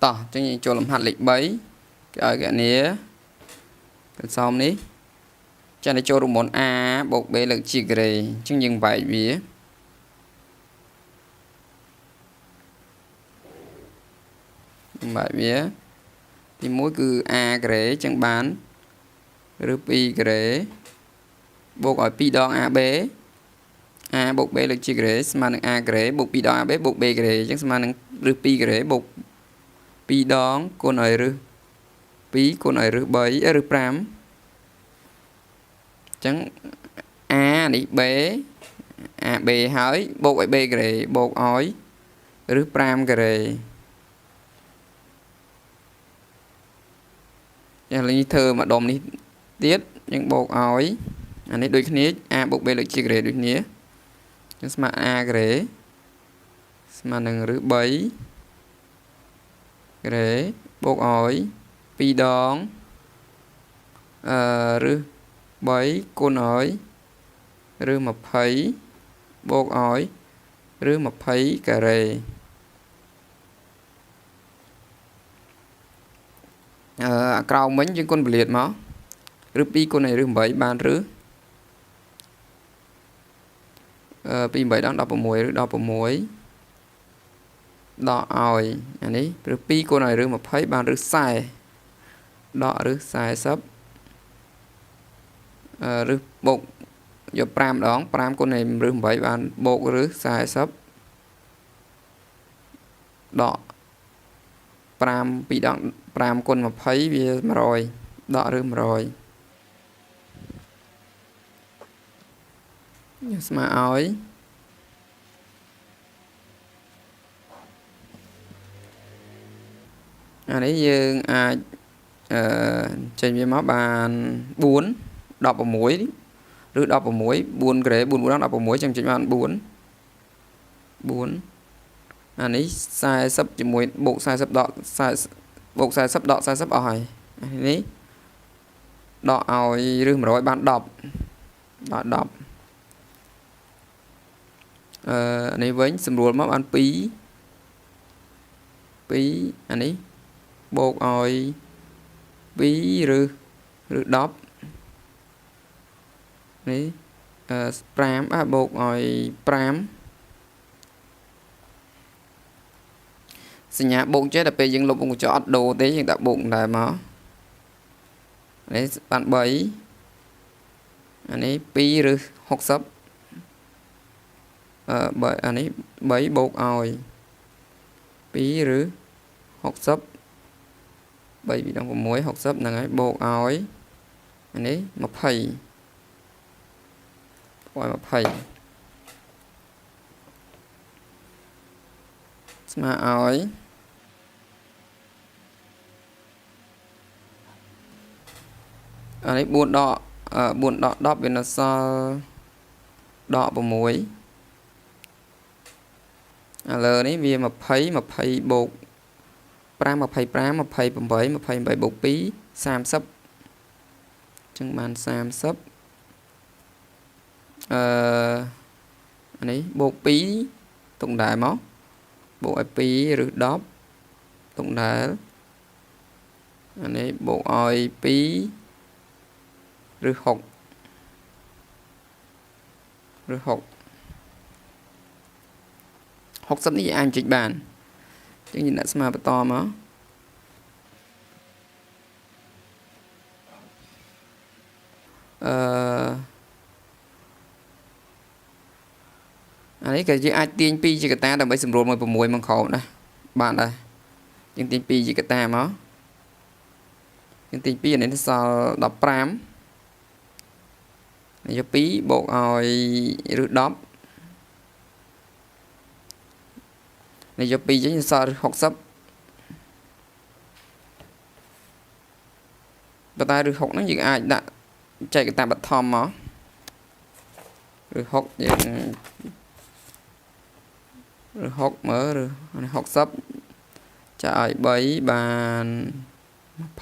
តោះអញ្ចឹងយើងចូលលំហាត់លេខ3គេឲ្យកណនីកន្សោមនេះចានេះចូលរូបមន្ត a បូក b លើកជាការ៉េអញ្ចឹងយើងបែកវាបែកវាទី1គឺ a ការ៉េអញ្ចឹងបានឬ2ការ៉េបូកឲ្យ2ដង ab a បូក b លើកជាការ៉េស្មើនឹង a ការ៉េបូក2ដង ab បូក b ការ៉េអញ្ចឹងស្មើនឹងឬ2ការ៉េបូក2ដងគុណឲ្យឬ2គុណឲ្យឬ3ឬ5អញ្ចឹង a នេះ b a b ហើយបូកឲ្យ b ការ៉េបូកឲ្យឬ5ការ៉េយ៉ាងនេះធ្វើម្ដុំនេះទៀតយើងបូកឲ្យអានេះដូចគ្នា a បូក b លើកជាការ៉េដូចគ្នាអញ្ចឹងស្មើ a ការ៉េស្មើនឹងឬ3ការ៉េបូកឲ្យ2ដងឬ3គុណឲ្យឬ20បូកឲ្យឬ20ការ៉េអាក្រោមវិញយើងគុណពលាតមកឬ2គុណឲ្យឬ8បានឬ2 8ដង16ឬ16ដកឲ្យអានេះឬ2គុណឲ្យឬ20បានឬ40ដកឬ40ឬបូកយក5ដង5គុណឲ្យឬ8បានបូកឬ40ដក5 2ដង5គុណ20វា100ដកឬ100យើងស្មើឲ្យអានេះយើងអាចចេញវាមកបាន4 16ឬ16 4ការ៉េ4 4ដល់16ចឹងចេញបាន4 4អានេះ40ជាមួយបូក40ដក40បូក40ដក40អស់ហើយអានេះដកឲ្យឬ100បាន10ដល់10នេះវិញសម្រួលមកបាន2 2អានេះបូកឲ្យ2ឬ10នេះ5អាបូកឲ្យ5សញ្ញាបូកចេះដល់ពេលយើងលុបវងកញ្ចក់អត់ដូរទេយើងដាក់បូកដែរមកនេះបាន3អានេះ2ឬ60 3អានេះ3បូកឲ្យ2ឬ60 3 2ដង6 60ហ្នឹងហើយបូកឲ្យអានេះ20ឲ្យ20ស្មើឲ្យអានេះ4ដក4ដក10វានៅសល់ដក6ឥឡូវនេះវា20 20បូក5 25 28 28បូក2 30ចឹងបាន30អានេះបូក2ទុកដែរមកបូកឲ្យ2ឬ10ទុកដែរអានេះបូកឲ្យ2ឬ6ឬ6 60នេះអាចចេញបានអញ្ចឹងយើងដាក់ស្មើបន្តមកអានេះក៏យើងអាចទាញ2ជាកតាដើម្បីសម្រួលមួយ6មកក្រោមដែរបានដែរយើងទាញ2ជាកតាមកយើងទាញ2អានេះសល់15យក2បូកឲ្យឬ10នេះយក2ចេញសល់60ប៉ុន្តែឬ6ហ្នឹងយើងអាចដាក់ចែកកតាបឋមមកឬ6យើងឬ6មើលឬនេះ60ចាឲ្យ3បាន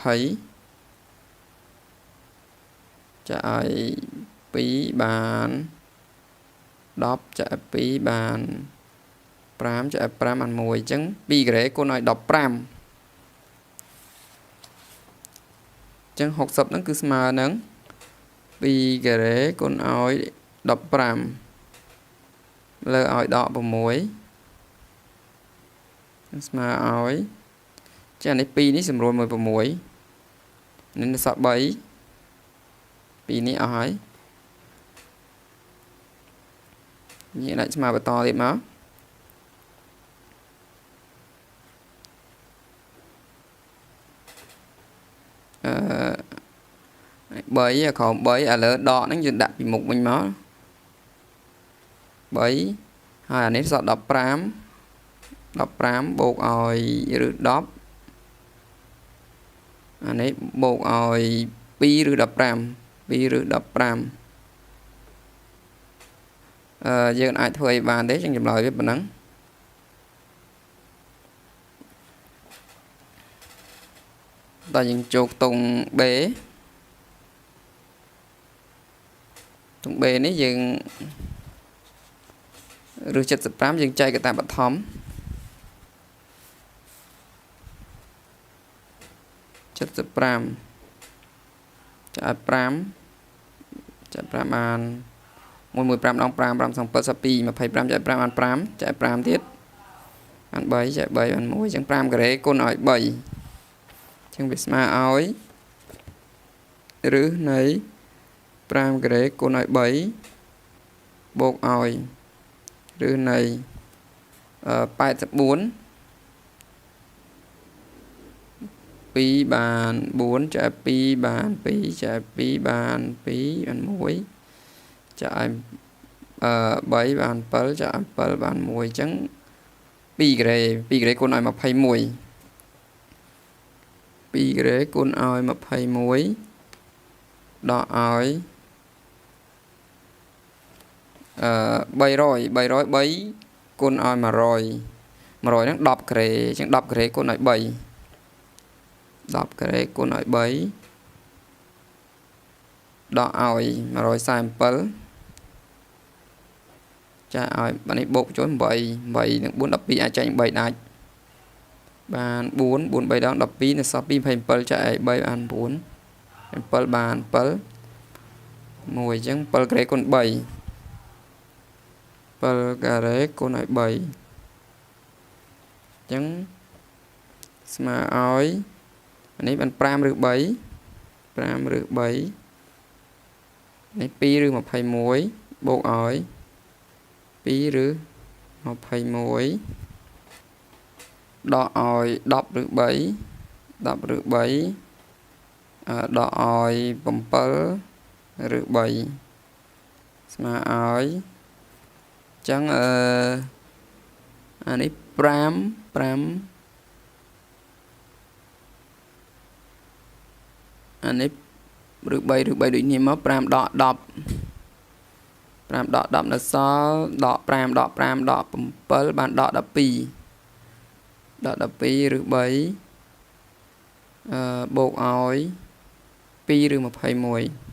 20ចាឲ្យ2បាន10ចាឲ្យ2បាន 5ចែក5បាន1អញ្ចឹង2ការ៉េគុណឲ្យ15 ចឹង60ហ្នឹងគឺស្មើនឹង2ការ៉េគុណឲ្យ15លើឲ្យដក6ស្មើឲ្យចានេះ2នេះសម្រួលមួយ6នេះនៅសល់3 2នេះអស់ហើយនេះដាក់ស្មើបន្តទៀតមកអឺ3ក្រោម3ឥឡូវដកហ្នឹងយើងដាក់ពីមុខវិញមក3ហើយអានេះសល់15 15បូកឲ្យឬ10អានេះបូកឲ្យ2ឬ15 2ឬ15យើងអាចធ្វើអីបានទេចឹងចម្លើយវាប៉ុណ្ណឹងតើយើងចូលខ្ទង់ B ខ្ទង់ B នេះយើងឬ75យើងចែកកតាបឋម75ចា5ចា5បាន1 1 5ដង5 5 2 7 2 25ចែក5បាន5ចែក5ទៀតបាន3ចែក3បាន1អញ្ចឹង5ការ៉េគុណឲ្យ3អញ្ចឹងវាស្មើឲ្យឬនៃ5ការ៉េគុណឲ្យ3បូកឲ្យឬនៃ84 2បាន4ចែក2បាន2ចែក2បាន2បាន1ចែក3បាន7ចែក7បាន1អញ្ចឹង2ការ៉េ2ការ៉េគុណឲ្យ21 2ការ៉េគុណឲ្យ21ដកឲ្យ300 303គុណឲ្យ100 100ហ្នឹង10ការ៉េអញ្ចឹង10ការ៉េគុណឲ្យ3 10ការ៉េគុណឲ្យ3ដកឲ្យ147ចាឲ្យបាទនេះបូកចូល8 8និង4 12អាចចែក3ដាច់បាន4 4 3ដង12នៅសល់2 27ចាឲ្យ3បាន9 7បាន7 1អញ្ចឹង7ការ៉េគុណ3 7ការ៉េគុណឲ្យ3អញ្ចឹងស្មើឲ្យនេះបាន5ឬ3 5ឬ3នេះ2ឬ21បូកឲ្យ2ឬ21ដកឲ្យ10ឬ3 10ឬ3ដកឲ្យ7ឬ3ស្មើឲ្យអញ្ចឹងអានេះ5 5អានេះឬ3ឬ3ដូចនេះមក5ដក10 5ដក10នៅសល់ដក5ដក5ដក7បានដក12ដក12ឬ3បូកឲ្យ2ឬ21